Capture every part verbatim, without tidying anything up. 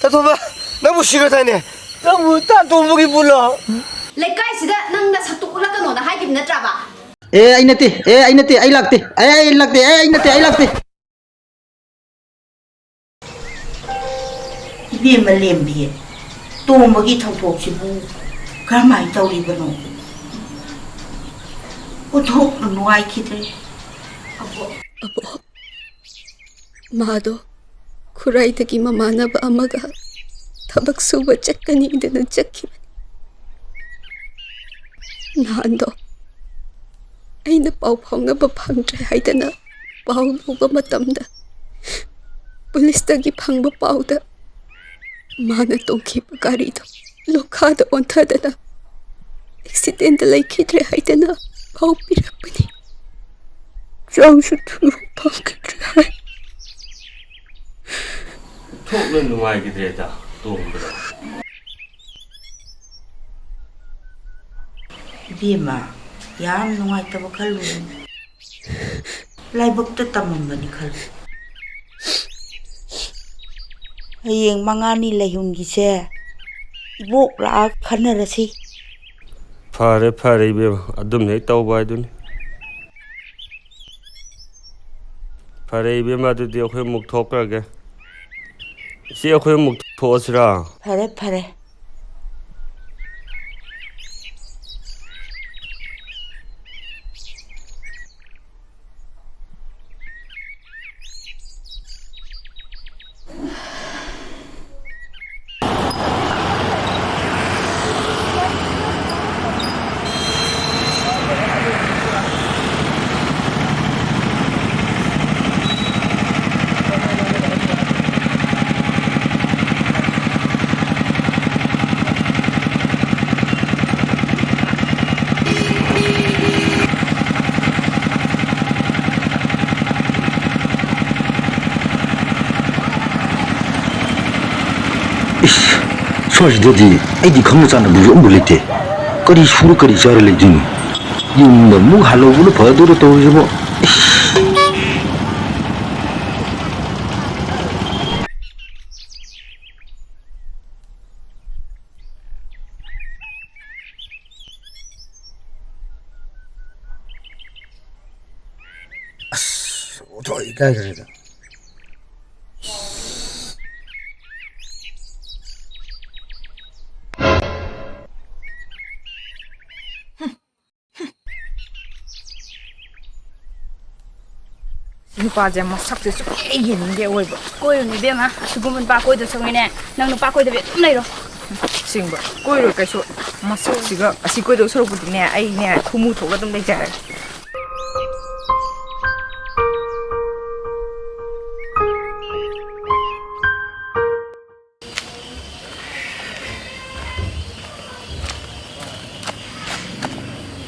ꯇꯥꯇꯣꯝꯕ, ꯅꯪꯕꯨ ꯁꯤꯈ꯭ꯔꯗꯥꯏꯅꯦ? ꯅꯪꯕꯨ ꯇꯥꯇꯣꯝꯕꯒꯤ ꯄꯨꯜꯂꯣ? ꯂꯩꯀꯥꯏꯁꯤꯗ ꯅꯪ ꯅꯁꯛꯇꯨ ꯎꯠꯂꯛꯀꯅꯣꯅ ꯍꯥꯏꯈꯤꯕ ꯅꯠꯇ꯭ꯔꯕ? ꯑꯦ, ꯑꯩ ꯅꯠꯇꯦ, ꯑꯦ, ꯑꯩ ꯅꯠꯇꯦ, ꯑꯩ ꯂꯥꯛꯇꯦ, ꯑꯦ, ꯑꯩ ꯂꯥꯛꯇꯦ, ꯑꯦ, ꯑꯩ ꯅꯠꯇꯦ, ꯑꯩ ꯂꯥꯛꯇꯦ꯫ ꯏꯕꯦꯝꯃ ꯂꯦꯝꯕꯤ, ꯇꯣꯝꯕꯒꯤ ꯊꯧꯗꯣꯛꯁꯤꯕꯨ ꯀꯔꯝꯍꯥꯏꯅ ꯇꯧꯔꯤꯕꯅꯣ? ꯑꯣꯟꯊꯣꯛꯅ ꯅꯨꯡꯉꯥꯏꯈꯤꯗ꯭ꯔꯦ꯫ ꯑꯕꯣꯛ꯫ ꯑꯕꯣꯛ, ꯃꯥꯗꯣ ꯈꯨꯔꯥꯏꯗꯒꯤ ꯃꯃꯥꯟꯅꯕ ꯑꯃꯒ ꯊꯕꯛ ꯁꯨꯕ ꯆꯠꯀꯅꯤꯗꯅ ꯆꯠꯈꯤꯕꯅꯤ꯫ ꯅꯍꯥꯟꯗꯣ ꯑꯩꯅ ꯄꯥꯎ ꯐꯥꯎꯅꯕ ꯐꯪꯗ꯭ꯔꯦ ꯍꯥꯏꯗꯅ ꯄꯥꯎ ꯂꯧꯕ ꯃꯇꯝꯗ, ꯄꯨꯂꯤꯁꯇꯒꯤ ꯐꯪꯕ ꯄꯥꯎꯗ, ꯃꯥꯅ ꯇꯣꯡꯈꯤꯕ ꯒꯥꯔꯤꯗꯣ ꯂꯣꯈꯥꯗ ꯑꯣꯟꯊꯗꯅ ꯑꯦꯛꯁꯤꯗꯦꯟꯗ ꯂꯩꯈꯤꯗ꯭ꯔꯦ ꯍꯥꯏꯗꯅ ꯄꯥꯎ ꯄꯤꯔꯛꯄꯅꯤ꯫ ꯆꯥꯛꯁꯨ ꯊꯨꯅ ꯐꯪꯈꯤꯗ꯭ꯔꯦ ꯍꯥꯏ꯫ ꯊꯣꯛꯅ ꯅꯨꯡꯉꯥꯏꯈꯤꯗ꯭ꯔꯦꯗ ꯇꯣꯡꯕꯗ꯫ ꯏꯕꯦꯝꯃ, ꯌꯥꯝ ꯅꯨꯡꯉꯥꯏꯇꯕ ꯈꯜꯂꯨꯅꯨ꯫ ꯂꯥꯏꯕꯛꯇ ꯇꯝꯃꯝꯕꯅꯤ ꯈꯜꯂꯨ꯫ ꯍꯌꯦꯡ ꯃꯉꯥꯅꯤ ꯂꯩꯍꯨꯟꯒꯤꯁꯦ ꯏꯕꯣꯛ ꯂꯥꯛꯑꯒ ꯈꯟꯅꯔꯁꯤ꯫ ꯐꯔꯦ, ꯐꯔꯦ ꯏꯕꯦꯝꯃ, ꯑꯗꯨꯝ ꯍꯦꯛ ꯇꯧꯕ ꯍꯥꯏꯗꯨꯅꯤ꯫ ꯐꯔꯦ ꯏꯕꯦꯝꯃ, ꯑꯗꯨꯗꯤ ꯑꯩꯈꯣꯏ ꯑꯃꯨꯛ ꯊꯣꯛꯈ꯭ꯔꯒꯦ꯫ ꯏꯆꯦ, ꯑꯩꯈꯣꯏ ꯑꯃꯨꯛ ꯊꯣꯛꯑꯁꯤꯔꯥ? ꯐꯔꯦ, ꯐꯔꯦ꯫ ꯏꯁ, ꯁ꯭ꯋꯥꯏꯁꯤꯗꯗꯤ ꯑꯩꯗꯤ ꯈꯪꯅ ꯆꯥꯟꯅꯕꯁꯨ ꯑꯃꯐꯥꯎ ꯂꯩꯇꯦ꯫ ꯀꯔꯤ ꯁꯨꯔ ꯀꯔꯤ ꯆꯥꯔ ꯂꯩꯗꯣꯏꯅꯣ? ꯌꯨꯝꯗ ꯑꯃꯨꯛ ꯍꯜꯂꯧꯕꯅ ꯐꯗꯣꯏꯔ ꯇꯧꯔꯤꯁꯤꯕꯣ꯫ ꯏꯁ! ꯑꯣꯟꯊꯣꯛ ꯏꯀꯥꯏꯈ꯭ꯔꯦꯗ꯫ ꯅꯨꯄꯥꯁꯦ ꯃꯁꯛꯁꯦ ꯁꯨꯡꯌꯦꯡ ꯌꯦꯡꯅꯤꯡꯗꯦ ꯑꯣꯏꯕ꯫ ꯀꯣꯏꯔꯨꯅꯨ ꯏꯕꯦꯝꯃ, ꯑꯁꯤꯒꯨꯝꯕ ꯅꯨꯄꯥ ꯀꯣꯏꯗꯧ ꯁꯔꯨꯛꯅꯦ, ꯅꯪ ꯅꯨꯄꯥ ꯀꯣꯏꯗꯕꯤ ꯑꯗꯨꯝ ꯂꯩꯔꯣ꯫ ꯑꯁꯦꯡꯕ, ꯀꯣꯏꯔꯣꯏ ꯀꯩꯁꯨ꯫ ꯃꯁꯛꯁꯤꯒ ꯑꯁꯤ ꯀꯣꯏꯗꯧ ꯁꯔꯨꯛꯄꯨꯗꯤꯅꯦ, ꯑꯩꯅꯦ ꯈꯨꯃꯨ ꯊꯣꯛꯑꯒ ꯑꯗꯨꯝ ꯂꯩꯖꯔꯒꯦ꯫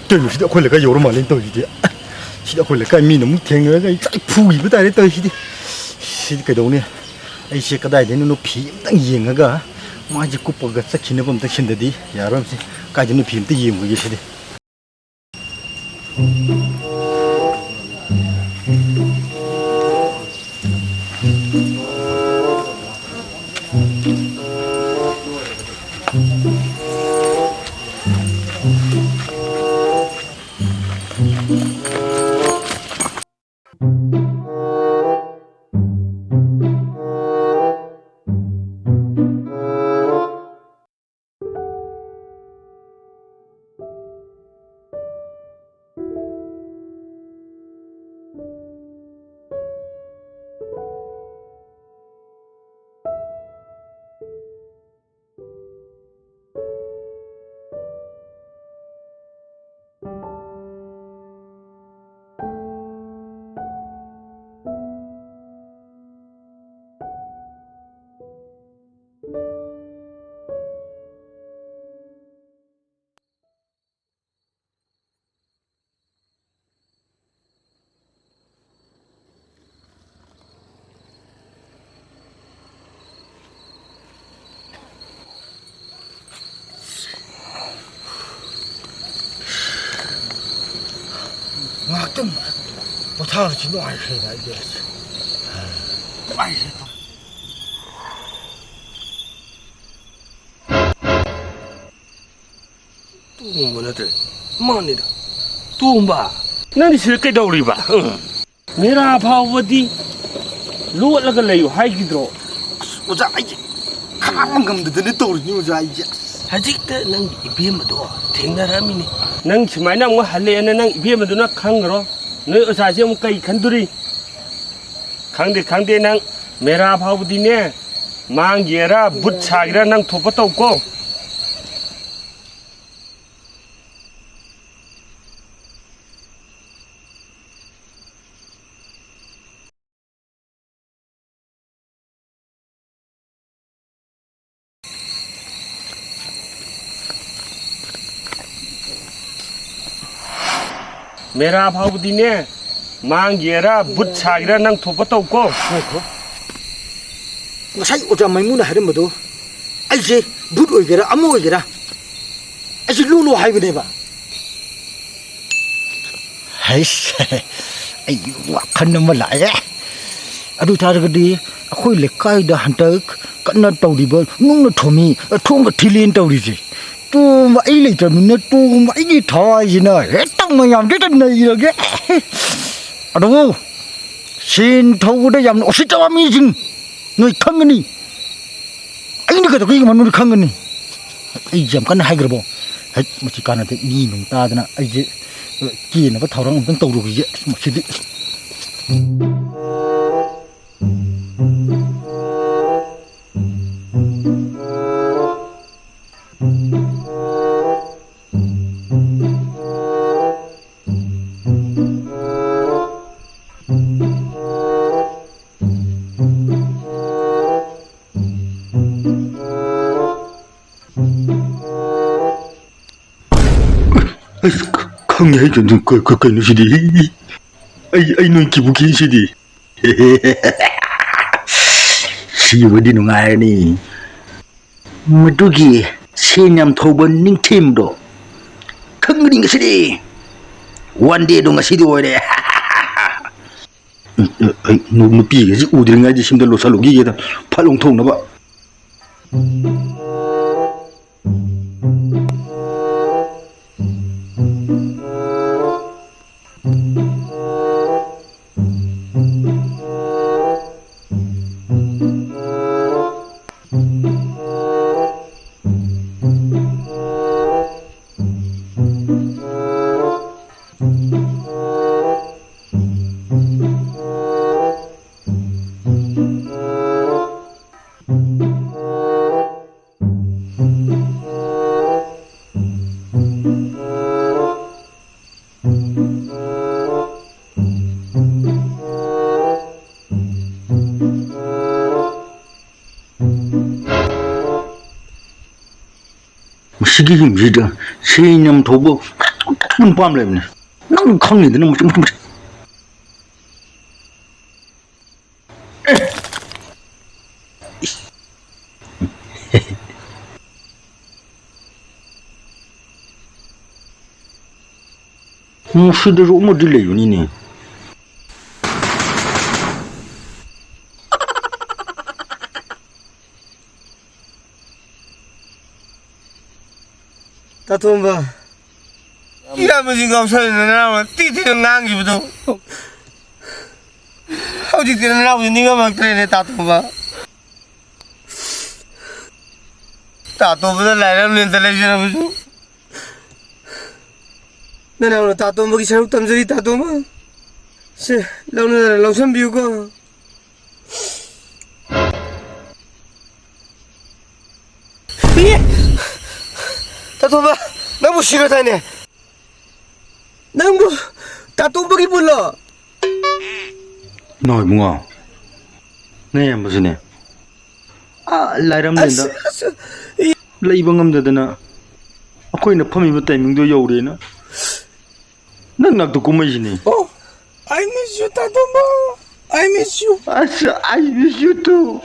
ꯀꯩꯅꯣ ꯁꯤꯗꯤ ꯑꯩꯈꯣꯏ ꯂꯩꯀꯥꯏ ꯌꯧꯔ ꯃꯥꯜꯂꯦꯅ ꯇꯧꯔꯤꯁꯤꯗꯤ꯫ ꯁꯤꯗꯤ ꯑꯩꯈꯣꯏ ꯂꯩꯀꯥꯏ ꯃꯤꯅ ꯑꯃꯨꯛ ꯊꯦꯡꯅꯔꯒ ꯑꯩ ꯆꯥꯛ ꯐꯨꯈꯤꯕ ꯇꯥꯔꯦ ꯇꯧꯔꯤꯁꯤꯗꯤ꯫ ꯁꯤꯗꯤ ꯀꯩꯗꯧꯅꯤ? ꯑꯩꯁꯦ ꯀꯗꯥꯏꯗꯩꯅꯣ ꯐꯤ ꯑꯝꯇꯪ ꯌꯦꯡꯉꯒ ꯃꯥꯏꯁꯦ ꯀꯨꯞꯄꯒ ꯆꯠꯈꯤꯅꯕ ꯑꯝꯇ ꯁꯤꯟꯗꯗꯤ ꯌꯥꯔꯣꯏ꯫ ꯁꯤ ꯀꯥꯏꯗꯅꯣ ꯐꯤ ꯑꯝꯇ ꯌꯦꯡꯉꯨꯒꯦ ꯁꯤꯗꯤ꯫ ꯉꯥꯏꯍꯥꯛꯇꯪ ꯄꯣꯊꯥꯕꯁꯤ ꯅꯨꯡꯉꯥꯏꯈ꯭ꯔꯦꯗ ꯑꯩꯗꯤ꯫ ꯅꯨꯡꯉꯥꯏꯈ꯭ꯔꯦ꯫ ꯇꯣꯝꯕ ꯅꯠꯇ꯭ꯔꯦ, ꯃꯥꯅꯤꯗ꯫ ꯇꯣꯝꯕ! ꯅꯪꯗꯤ ꯁꯤꯗ ꯀꯩꯗꯧꯔꯤꯕ? ꯎꯝ꯫ ꯃꯦꯔꯥ ꯐꯥꯎꯕꯗꯤ ꯂꯣꯠꯂꯒ ꯂꯩꯌꯨ ꯍꯥꯏꯈꯤꯗ꯭ꯔꯣ? ꯑꯁ, ꯑꯣꯖꯥ, ꯑꯩꯁꯦ ꯈꯥꯡꯕ ꯉꯝꯗꯗꯅ ꯇꯧꯔꯤꯅꯤ, ꯑꯣꯖꯥ, ꯑꯩꯁꯦ꯫ ꯑꯁ꯫ ꯍꯧꯖꯤꯛꯇ ꯅꯪꯒꯤ ꯏꯕꯦꯝꯃꯗꯣ ꯊꯦꯡꯅꯔꯝꯃꯤꯅꯤ꯫ ꯅꯪ ꯁꯨꯃꯥꯏꯅ ꯑꯃꯨꯛ ꯍꯜꯂꯛꯑꯦꯅ ꯅꯪ ꯏꯕꯦꯝꯃꯗꯨꯅ ꯈꯪꯈ꯭ꯔꯣ? ꯅꯣꯏ ꯑꯣꯖꯥꯁꯦ ꯑꯃꯨꯛ ꯀꯩ ꯈꯟꯗꯣꯔꯤ? ꯈꯪꯗꯦ, ꯈꯪꯗꯦ, ꯅꯪ ꯃꯦꯔꯥ ꯐꯥꯎꯕꯗꯤꯅꯦ, ꯃꯥꯡꯒꯦꯔꯥ, ꯕꯨꯠ ꯁꯥꯒꯦꯔꯥ, ꯅꯪ ꯊꯣꯛꯄ ꯇꯧꯀꯣ꯫ ꯃꯦꯔꯥ ꯐꯥꯎꯕꯗꯤꯅꯦ, ꯃꯥꯡꯒꯦꯔꯥ, ꯕꯨꯠ ꯁꯥꯒꯦꯔꯥ, ꯅꯪ ꯊꯣꯛꯄ ꯇꯧꯀꯣ꯫ ꯉꯥꯏꯈꯣ꯫ ꯉꯁꯥꯏ ꯑꯣꯖꯥ ꯃꯥꯏꯃꯨꯅ ꯍꯥꯏꯔꯝꯕꯗꯣ, ꯑꯩꯁꯦ ꯕꯨꯠ ꯑꯣꯏꯒꯦꯔꯥ, ꯑꯃ ꯑꯣꯏꯒꯦꯔꯥ, ꯑꯩꯁꯦ ꯂꯨ ꯂꯨ ꯍꯥꯏꯕꯅꯦꯕ꯫ ꯍꯩꯁ, ꯑꯩ ꯋꯥꯈꯜ ꯑꯃ ꯂꯥꯛꯑꯦ꯫ ꯑꯗꯨ ꯑꯣꯏ ꯇꯥꯔꯒꯗꯤ ꯑꯩꯈꯣꯏ ꯂꯩꯀꯥꯏꯗ ꯍꯟꯗꯛ ꯀꯟꯅ ꯇꯧꯔꯤꯕ ꯅꯨꯡꯅ ꯊꯣꯝꯃꯤ, ꯊꯣꯡꯒ ꯊꯤꯜꯂꯤꯅ ꯇꯧꯔꯤꯁꯦ, ꯇꯣꯝꯕ ꯑꯩ ꯂꯩꯇ꯭ꯔꯕꯅꯤꯅ ꯇꯣꯝꯕ ꯑꯩꯒꯤ ꯊꯋꯥꯏꯁꯤꯅ ꯍꯦꯛꯇ ꯃꯌꯥꯝꯗ ꯍꯦꯛꯇ ꯅꯩꯔꯒꯦ꯫ ꯑꯗꯨꯕꯨ ꯁꯦꯟ ꯊꯧꯕꯗ ꯌꯥꯝꯅ ꯎꯁꯤꯠꯇꯕ ꯃꯤꯁꯤꯡ ꯅꯣꯏ ꯈꯪꯒꯅꯤ꯫ ꯑꯩꯅ ꯀꯩꯗꯧꯒꯦ ꯃꯅꯨꯡꯗ ꯈꯪꯒꯅꯤ꯫ ꯑꯩꯁꯦ ꯌꯥꯝ ꯀꯟꯅ ꯍꯥꯏꯈ꯭ꯔꯕꯣ? ꯍꯦꯛ ꯃꯁꯤ ꯀꯥꯟꯅꯗꯦ, ꯃꯤ ꯅꯨꯡ ꯇꯥꯗꯅ ꯑꯩꯁꯦ, ꯑ, ꯀꯦꯅꯕ ꯊꯧꯔꯥꯡ ꯑꯝꯇꯪ ꯇꯧꯔꯨꯈꯤꯒꯦ꯫ ꯑꯁ, ꯃꯁꯤꯗꯤ꯫ ꯑꯁ, ꯈ-, ꯈꯪꯉꯦ, ꯑꯩ ꯀꯩꯅꯣ, ꯀ-, ꯀ-, ꯀꯩꯅꯣ ꯁꯤꯗꯤ? ꯑꯩ, ꯑꯩ ꯅꯣꯏ ꯀꯤꯕꯨ ꯀꯤ ꯁꯤꯗꯤ꯫ ꯁꯤꯕꯗꯤ ꯅꯨꯡꯉꯥꯏꯔꯅꯤ꯫ ꯃꯗꯨꯒꯤ ꯁꯦꯟ ꯌꯥꯝ ꯊꯧꯕ ꯅꯤꯡꯊꯦꯝꯗꯣ ꯈꯪꯒꯅꯤ ꯉꯁꯤꯗꯤ꯫ One dayꯗꯣ ꯉꯁꯤꯗꯤ ꯑꯣꯏꯔꯦ꯫ ꯎꯝ, ꯎꯝ, ꯑꯩ ꯅꯨ-, ꯅꯨꯄꯤꯒꯁꯤ ꯎꯗ꯭ꯔꯤꯉꯩꯗꯤ ꯁꯤꯝꯗ ꯂꯣꯠꯁꯜꯂꯨꯈꯤꯒꯦꯗ, ꯐꯠ ꯂꯣꯡꯊꯣꯛꯅꯕ꯫ ꯁꯤꯒꯤ ꯌꯨꯝꯁꯤꯗ ꯁꯦꯟ ꯌꯥꯝ ꯊꯧꯕ ꯅꯨꯄꯥ ꯑꯃ ꯂꯩꯕꯅꯦ꯫ ꯅꯪ ꯈꯪꯉꯤꯗꯅ ꯃꯆꯨ ꯃꯆꯨ ꯃꯆꯨ꯫ ꯃꯁꯤꯗꯁꯨ ꯑꯃꯗꯤ ꯂꯩꯕꯅꯤꯅꯦ꯫ ꯇꯥꯇꯣꯝꯕ꯫ ꯏꯌꯥꯝꯕꯁꯤ ꯉꯥꯎꯁꯜꯂꯦ, ꯅꯅꯥꯎꯅ ꯇꯤ ꯇꯤꯅ ꯉꯥꯡꯈꯤꯕꯗꯣ꯫ ꯍꯧꯖꯤꯛꯇꯤ ꯅꯅꯥꯎꯁꯤ ꯅꯤꯡꯉꯝꯃꯛꯇ꯭ꯔꯦꯅꯦ, ꯇꯥꯇꯣꯝꯕ꯫ ꯇꯥꯇꯣꯝꯕꯗ ꯂꯥꯏꯔꯝꯂꯦꯟꯗ ꯂꯩꯖꯔꯕꯁꯨ꯫ ꯅꯅꯥꯎꯅ ꯇꯥꯇꯣꯝꯕꯒꯤ ꯁꯔꯨꯛ ꯇꯝꯖꯔꯤ, ꯇꯥꯇꯣꯝꯕ꯫ ꯁꯦ, ꯂꯧꯅꯗꯅ ꯂꯧꯁꯟꯕꯤꯌꯨꯀꯣ꯫ ꯏ! ꯇꯥꯇꯣꯝꯕ, ꯅꯪꯕꯨ ꯁꯤꯈ꯭ꯔꯗꯥꯏꯅꯦ? ꯅꯪꯕꯨ ꯇꯥꯇꯣꯝꯕꯒꯤ ꯄꯨꯜꯂꯣ? ꯏꯅꯥꯎ ꯏꯕꯨꯡꯉꯣ, ꯅꯌꯥꯝꯕꯁꯤꯅꯦ꯫ ꯑꯥ, ꯂꯥꯏꯔꯝꯂꯦꯟꯗ ꯑꯁ, ꯑꯁ, ꯏ- ꯂꯩꯕ ꯉꯝꯗꯗꯅ ꯑꯩꯈꯣꯏꯅ ꯐꯝꯃꯤꯕ timingꯗꯣ ꯌꯧꯔꯦꯅ ꯅꯪ ꯅꯥꯛꯇ ꯀꯨꯝꯃꯛꯏꯁꯤꯅꯦ꯫ Oh, I miss you, ꯇꯥꯇꯣꯝꯕ꯫ I miss you꯫ ꯑꯁ, I miss you too꯫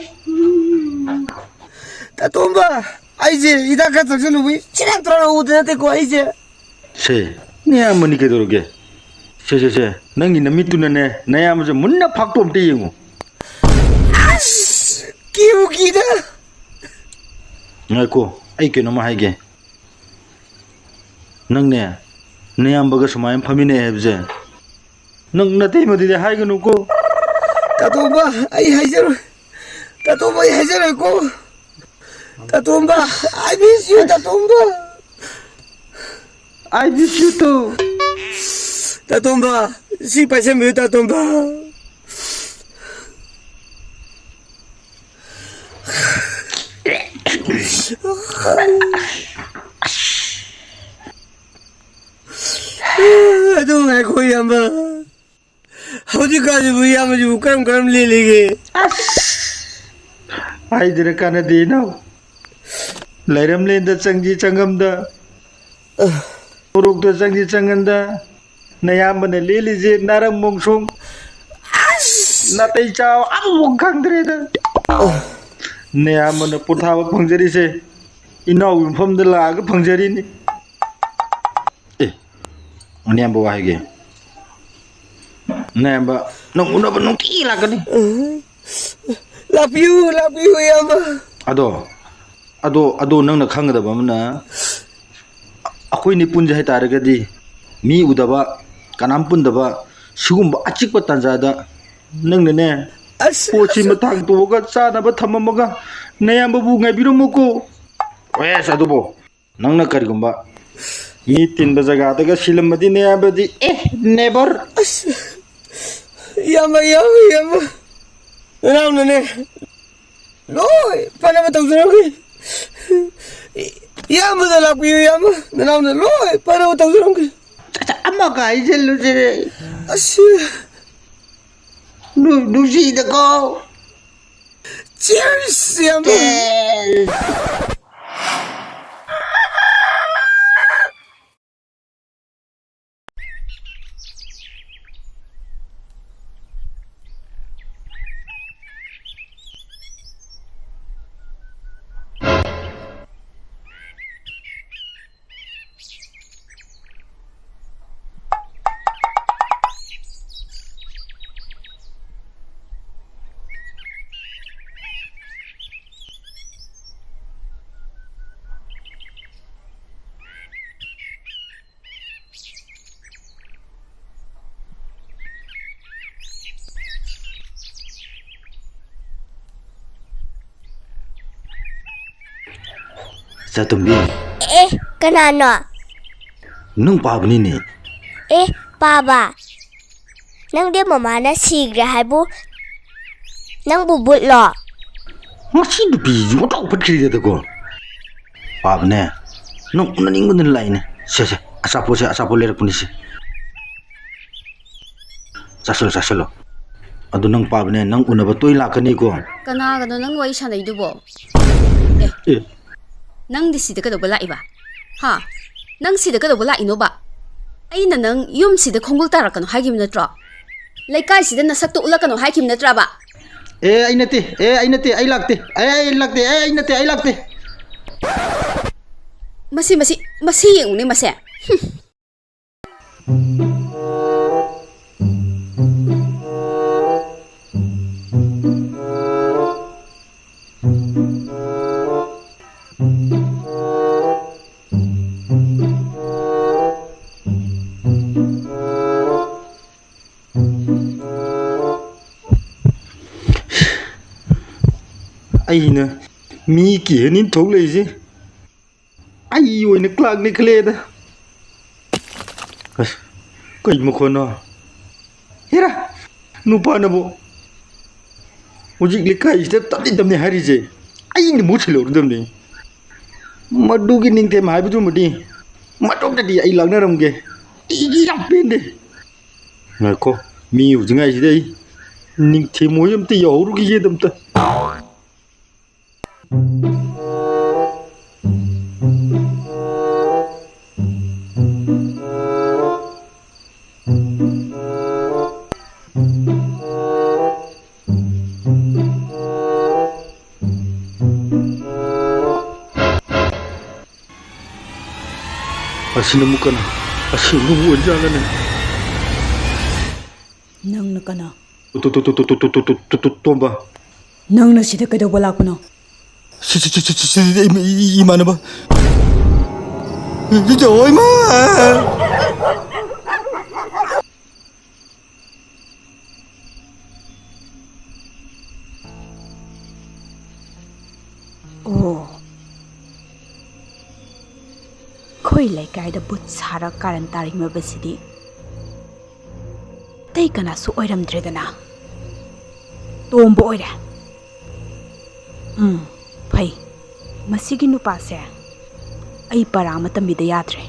ꯇꯥꯇꯣꯝꯕ, ꯑꯩꯁꯦ ꯍꯤꯗꯥꯛ ꯈꯔ ꯊꯛꯆꯜꯂꯨꯕꯒꯤ ꯆꯤꯔꯥꯡ ꯇꯧꯔ ꯎꯗ ꯅꯠꯇꯦꯀꯣ ꯑꯩꯁꯦ꯫ ꯁꯦ, ꯅꯌꯥꯝꯕꯅꯤ ꯀꯩꯗꯧꯔꯒꯦ? ꯁꯦ, ꯁꯦ, ꯁꯦ, ꯅꯪꯒꯤ ꯅꯃꯤꯠꯇꯨꯅꯅꯦ, ꯅꯌꯥꯝꯕꯁꯦ ꯃꯨꯟꯅ ꯐꯥꯛꯇꯣꯛ ꯑꯝꯇ ꯌꯦꯡꯉꯨ꯫ ꯑꯁ, ꯀꯤꯕꯨ ꯀꯤꯗ꯫ ꯉꯥꯏꯈꯣ, ꯑꯩ ꯀꯩꯅꯣꯝꯃ ꯍꯥꯏꯒꯦ꯫ ꯅꯪꯅꯦ, ꯅꯌꯥꯝꯕꯒ ꯁꯨꯃꯥꯏꯅ ꯐꯝꯃꯤꯟꯅꯩ ꯍꯥꯏꯕꯁꯦ, ꯅꯪ ꯅꯇꯩꯃꯗꯗꯤ ꯍꯥꯏꯒꯅꯨꯀꯣ꯫ ꯇꯥꯇꯣꯝꯕ, ꯑꯩ ꯍꯥꯏꯖꯔꯣꯏ꯫ ꯇꯥꯇꯣꯝꯕ, ꯑꯩ ꯍꯥꯏꯖꯔꯣꯏꯀꯣ꯫ ꯇꯥꯇꯣꯝꯕ, I miss you, ꯇꯥꯇꯣꯝꯕ꯫ I miss you too꯫ ꯇꯥꯇꯣꯝꯕ, ꯁꯤ ꯄꯥꯏꯁꯟꯕꯤꯌꯨ, ꯇꯥꯇꯣꯝꯕ꯫ ꯑꯗꯨ ꯉꯥꯏꯈꯣ, ꯏꯌꯥꯝꯕ꯫ ꯍꯧꯖꯤꯛꯀꯥꯟꯁꯤꯕꯨ ꯏꯌꯥꯝꯕꯁꯤꯕꯨ ꯀꯔꯝ ꯀꯔꯝ ꯂꯦꯜꯂꯤꯒꯦ? ꯑꯁ! ꯍꯥꯏꯗꯅ ꯀꯥꯟꯅꯗꯦ, ꯏꯅꯥꯎ꯫ ꯂꯩꯔꯝꯂꯦꯟꯗ ꯆꯪꯁꯤ ꯆꯪꯉꯝꯗ, ꯎꯔꯣꯛꯇ ꯆꯪꯁꯤ ꯆꯪꯉꯝꯗ, ꯅꯌꯥꯝꯕꯅ ꯂꯦꯜꯂꯤꯁꯦ ꯅꯥꯔꯪ ꯃꯣꯡꯁꯣꯡ, ꯅꯥꯇꯩ ꯆꯥꯕ ꯑꯃꯐꯥꯎ ꯈꯪꯗ꯭ꯔꯦꯗ꯫ ꯅꯌꯥꯝꯕꯅ ꯄꯣꯊꯥꯕ ꯐꯪꯖꯔꯤꯁꯦ ꯏꯅꯥꯎꯒꯤ ꯃꯐꯝꯗ ꯂꯥꯛꯑꯒ ꯐꯪꯖꯔꯤꯅꯤ꯫ ꯑꯦ, ꯅꯌꯥꯝꯕ ꯋꯥ ꯍꯥꯏꯒꯦ꯫ ꯅꯌꯥꯝꯕ ꯅꯪ ꯎꯅꯕ ꯅꯨꯡꯇꯤ ꯂꯥꯛꯀꯅꯤ꯫ ꯂꯥꯛꯄꯤꯌꯨ, ꯂꯥꯛꯄꯤꯌꯨ, ꯏꯌꯥꯝꯕ꯫ ꯑꯗꯣ, ꯑꯗꯣ, ꯑꯗꯣ, ꯅꯪꯅ ꯈꯪꯒꯗꯕ ꯑꯃꯅ, ꯑꯩꯈꯣꯏꯅꯤ ꯄꯨꯟꯁꯦ ꯍꯥꯏꯇꯥꯔꯒꯗꯤ, ꯃꯤ ꯎꯗꯕ, ꯀꯅꯥꯝ ꯄꯨꯟꯗꯕ, ꯁꯤꯒꯨꯝꯕ ꯑꯆꯤꯛꯄ ꯇꯥꯟꯖꯥꯗ ꯅꯪꯅꯅꯦ, ꯑꯁ, ꯄꯣꯠꯁꯤ ꯑꯁ꯫ ꯃꯇꯥꯡ ꯇꯣꯛꯑꯒ ꯆꯥꯅꯕ ꯊꯝꯃꯝꯃꯒ, ꯅꯌꯥꯝꯕꯕꯨ ꯉꯥꯏꯕꯤꯔꯝꯃꯨꯀꯣ꯫ ꯑꯦꯁ, ꯑꯗꯨꯕꯨ ꯅꯪꯅ ꯀꯔꯤꯒꯨꯝꯕ ꯃꯤ ꯇꯤꯟꯕ ꯖꯒꯥꯗꯒ ꯁꯤꯜꯂꯝꯃꯗꯤ, ꯅꯌꯥꯝꯕꯗꯤ, ꯑꯦ, never꯫ ꯑꯁ, ꯏꯌꯥꯝꯕ, ꯏꯌꯥꯝꯕ, ꯏꯌꯥꯝꯕ, ꯅꯅꯥꯎꯅꯅꯦ, ꯂꯣꯏ ꯐꯅꯕ ꯇꯧꯖꯔꯝꯒꯦ꯫ ꯏꯌꯥꯝꯕꯗ ꯂꯥꯛꯄꯤꯌꯨ, ꯏꯌꯥꯝꯕ, ꯅꯅꯥꯎꯅ ꯂꯣꯏ ꯐꯅꯕ ꯇꯧꯖꯔꯝꯒꯦ꯫ ꯑꯃꯒ ꯍꯥꯏꯖꯤꯜꯂꯨꯁꯤꯔꯦ꯫ ꯑꯁ꯫ ꯅꯨ-, ꯅꯨꯡꯁꯤꯗꯀꯣ꯫ Cheers, ꯏꯌꯥꯝꯕ꯫ Cheers꯫ ꯆꯥꯇꯣꯝꯕꯤ꯫ ꯑꯦ, ꯀꯅꯥꯅꯣ? ꯅꯪ ꯄꯥꯕꯅꯤꯅꯦ꯫ ꯑꯦ, ꯄꯥꯕ? ꯅꯪꯗꯤ ꯃꯃꯥꯅ ꯁꯤꯈ꯭ꯔꯦ ꯍꯥꯏꯕꯨ ꯅꯪꯕꯨ ꯚꯨꯠꯂꯣ? ꯃꯁꯤ ꯅꯨꯄꯤꯁꯤ ꯑꯣꯟꯊꯣꯛ ꯐꯠꯈꯤꯗꯦꯗꯀꯣ꯫ ꯄꯥꯕꯅꯦ, ꯅꯪ ꯎꯅꯅꯤꯡꯕꯗꯨꯅ ꯂꯥꯛꯏꯅꯦ꯫ ꯁꯦ, ꯁꯦ, ꯑꯆꯥꯄꯣꯠꯁꯦ, ꯑꯆꯥꯄꯣꯠ ꯂꯩꯔꯛꯄꯅꯤ ꯁꯦ꯫ ꯆꯥꯁꯤꯜꯂꯣ, ꯆꯥꯁꯤꯜꯂꯣ꯫ ꯑꯗꯨ ꯅꯪ ꯄꯥꯕꯅꯦ, ꯅꯪ ꯎꯅꯕ ꯇꯣꯏ ꯂꯥꯛꯀꯅꯤꯀꯣ꯫ ꯀꯅꯥꯒꯅꯣ ꯅꯪ ꯋꯥꯔꯤ ꯁꯥꯟꯅꯩꯗꯨꯕꯣ? ꯑꯦ꯫ ꯑꯦ꯫ ꯅꯪꯗꯤ ꯁꯤꯗ ꯀꯩꯗꯧꯕ ꯂꯥꯛꯏꯕ? ꯍꯥ? ꯅꯪ ꯁꯤꯗ ꯀꯩꯗꯧꯕ ꯂꯥꯛꯏꯅꯣꯕ? ꯑꯩꯅ ꯅꯪ ꯌꯨꯝꯁꯤꯗ ꯈꯣꯡꯒꯨꯜ ꯇꯥꯔꯛꯀꯅꯣ ꯍꯥꯏꯈꯤꯕ ꯅꯠꯇ꯭ꯔꯣ? ꯂꯩꯀꯥꯏꯁꯤꯗ ꯅꯁꯛꯇꯣ ꯎꯠꯂꯛꯀꯅꯣ ꯍꯥꯏꯈꯤꯕ ꯅꯠꯇ꯭ꯔꯕ? ꯑꯦ, ꯑꯩ ꯅꯠꯇꯦ꯫ ꯑꯦ, ꯑꯩ ꯅꯠꯇꯦ꯫ ꯑꯩ ꯂꯥꯛꯇꯦ꯫ ꯑꯦ, ꯑꯩ ꯂꯥꯛꯇꯦ꯫ ꯑꯦ, ꯑꯩ ꯅꯠꯇꯦ꯫ ꯑꯩ ꯂꯥꯛꯇꯦ꯫ ꯃꯁꯤ, ꯃꯁꯤ, ꯃꯁꯤ ꯌꯦꯡꯉꯨꯅꯦ, ꯃꯁꯦ꯫ ꯍꯨꯝ꯫ ꯑꯩꯅ ꯃꯤ ꯀꯤꯍꯟꯅꯤꯡ ꯊꯣꯛꯂꯛꯏꯁꯦ꯫ ꯑꯩ ꯑꯣꯏꯅ ꯀ꯭ꯂꯥꯛꯅꯦ ꯈꯜꯂꯦꯗ꯫ ꯑꯁ, ꯀꯩ ꯃꯈꯣꯟꯅꯣ? ꯍꯦꯔꯥ, ꯅꯨꯄꯥꯅꯕꯨ ꯍꯧꯖꯤꯛ ꯂꯩꯀꯥꯏꯁꯤꯗ ꯇꯞꯅꯤ ꯇꯞꯅꯤ ꯍꯥꯏꯔꯤꯁꯦ ꯑꯩꯅ ꯃꯍꯨꯠ ꯁꯤꯜꯍꯧꯔꯗꯕꯅꯤ꯫ ꯃꯗꯨꯒꯤ ꯅꯤꯡꯊꯦꯝ ꯍꯥꯏꯕꯗꯨꯃꯗꯤ ꯃꯇꯣꯝꯇꯗꯤ ꯑꯩ ꯂꯥꯛꯅꯔꯝꯒꯦ꯫ ꯑꯩꯗꯤ ꯌꯥꯝ ꯄꯦꯟꯗꯦ꯫ ꯉꯥꯏꯈꯣ, ꯃꯤ ꯎꯗ꯭ꯔꯤꯉꯩꯁꯤꯗ ꯑꯩ ꯅꯤꯡꯊꯦꯝ ꯍꯣꯏ ꯑꯝꯇ ꯌꯧꯍꯧꯔꯨꯈꯤꯒꯦꯗ ꯑꯝꯇ꯫ ꯑꯁꯤꯅ ꯑꯃꯨꯛ ꯀꯅꯥ? ꯑꯁꯦꯡꯕ ꯑꯃꯨꯛ ꯑꯣꯏꯖꯥꯠꯂꯅꯦ? ꯅꯪꯅ ꯀꯅꯥ? ꯇꯣ-, ꯇꯣ-, ꯇꯣ-, ꯇꯣ-, ꯇꯣ-, ꯇꯣ-, ꯇꯣ-, ꯇꯣ-, ꯇꯣ-, ꯇꯣ-, ꯇꯣꯝꯕ꯫ ꯅꯪꯅ ꯁꯤꯗ ꯀꯩꯗꯧꯕ ꯂꯥꯛꯄꯅꯣ? ꯁꯤ, ꯁꯤ, ꯁꯤ, ꯁꯤ, ꯁꯤ, ꯁꯤ, ꯏꯃ-, ꯏ-, ꯏ-, ꯏꯃꯥꯟꯅꯕ꯫ ꯁꯤ, ꯁꯤ, ꯑꯣ, ꯏꯃꯥ! ꯑꯣ꯫ ꯑꯩꯈꯣꯏ ꯂꯩꯀꯥꯏꯗ ꯚꯨꯠ ꯁꯥꯔ ꯀꯥꯔꯟ ꯇꯥꯔꯤꯃꯕꯁꯤꯗꯤ ꯑꯇꯩ ꯀꯅꯥꯁꯨ ꯑꯣꯏꯔꯝꯗ꯭ꯔꯦꯗꯅ, ꯇꯣꯝꯕ ꯑꯣꯏꯔꯦ꯫ ꯎꯝ, ꯐꯩ꯫ ꯃꯁꯤꯒꯤ ꯅꯨꯄꯥꯁꯦ ꯑꯩ ꯄꯔꯥ ꯑꯃ ꯇꯝꯕꯤꯗ ꯌꯥꯗ꯭ꯔꯦ꯫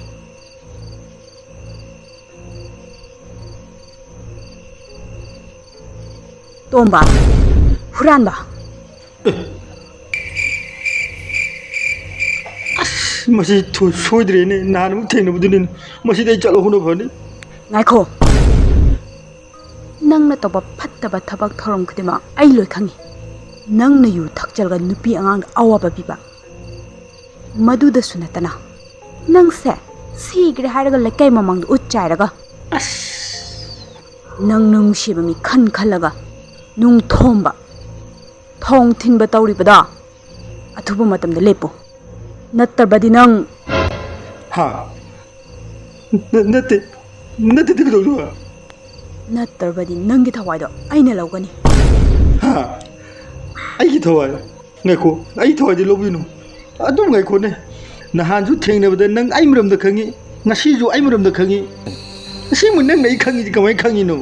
ꯇꯣꯝꯕ, ꯍꯨꯔꯥꯟꯕ꯫ ꯑꯦ, ꯃꯁꯤ ꯊꯣ-, ꯁꯣꯏꯗ꯭ꯔꯦꯅꯦ, ꯅꯍꯥꯟ ꯑꯃꯨꯛ ꯊꯦꯡꯅꯕꯗꯨꯅꯤꯅꯦ꯫ ꯃꯁꯤꯗꯤ ꯑꯩ ꯆꯠꯂꯧꯕꯅ ꯐꯅꯤ꯫ ꯉꯥꯏꯈꯣ꯫ ꯅꯪꯅ ꯇꯧꯕ ꯐꯠꯇꯕ ꯊꯕꯛ ꯊꯧꯔꯝ ꯈꯨꯗꯤꯡꯃꯛ ꯑꯩ ꯂꯣꯏ ꯈꯪꯉꯤ꯫ ꯅꯪꯅ ꯌꯨ ꯊꯛꯆꯜꯂꯒ ꯅꯨꯄꯤ ꯑꯉꯥꯡꯗ ꯑꯋꯥꯕ ꯄꯤꯕ, ꯃꯗꯨꯗꯁꯨ ꯅꯠꯇꯅ ꯅꯪꯁꯦ ꯁꯤꯈ꯭ꯔꯦ ꯍꯥꯏꯔꯒ ꯂꯩꯀꯥꯏ ꯃꯃꯥꯡꯗ ꯎꯠ ꯆꯥꯏꯔꯒ, ꯑꯁ, ꯅꯪ ꯅꯨꯡꯁꯤꯕ ꯃꯤ ꯈꯟ ꯈꯜꯂꯒ ꯅꯨꯡ ꯊꯣꯝꯕ, ꯊꯣꯡ ꯊꯤꯟꯕ ꯇꯧꯔꯤꯕꯗꯣ ꯑꯊꯨꯕ ꯃꯇꯝꯗ ꯂꯦꯞꯄꯨ, ꯅꯠꯇ꯭ꯔꯕꯗꯤ ꯅꯪ ꯍꯥ? ꯅ-, ꯅꯠꯇꯦ, ꯅꯠꯇꯦ, ꯀꯩꯗꯧꯗꯣꯏꯕ? ꯅꯠꯇ꯭ꯔꯕꯗꯤ ꯅꯪꯒꯤ ꯊꯋꯥꯏꯗꯣ ꯑꯩꯅ ꯂꯧꯒꯅꯤ꯫ ꯍꯥ? ꯑꯩꯒꯤ ꯊꯋꯥꯏ? ꯉꯥꯏꯈꯣ, ꯑꯩ ꯊꯋꯥꯏꯗꯤ ꯂꯧꯕꯤꯅꯨ꯫ ꯑꯗꯨꯝ ꯉꯥꯏꯈꯣꯅꯦ꯫ ꯅꯍꯥꯟꯁꯨ ꯊꯦꯡꯅꯕꯗ ꯅꯪ ꯑꯩ ꯃꯔꯝꯗ ꯈꯪꯉꯤ, ꯉꯁꯤꯁꯨ ꯑꯩ ꯃꯔꯝꯗ ꯈꯪꯉꯤ꯫ ꯑꯁꯦꯡꯕ ꯅꯪꯅ ꯑꯩ ꯈꯪꯉꯤꯁꯤ ꯀꯃꯥꯏꯅ ꯈꯪꯉꯤꯅꯣ?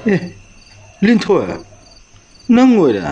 ꯑꯦ, ꯂꯤꯟꯊꯣꯏ, ꯅꯪ ꯑꯣꯏꯔꯦ?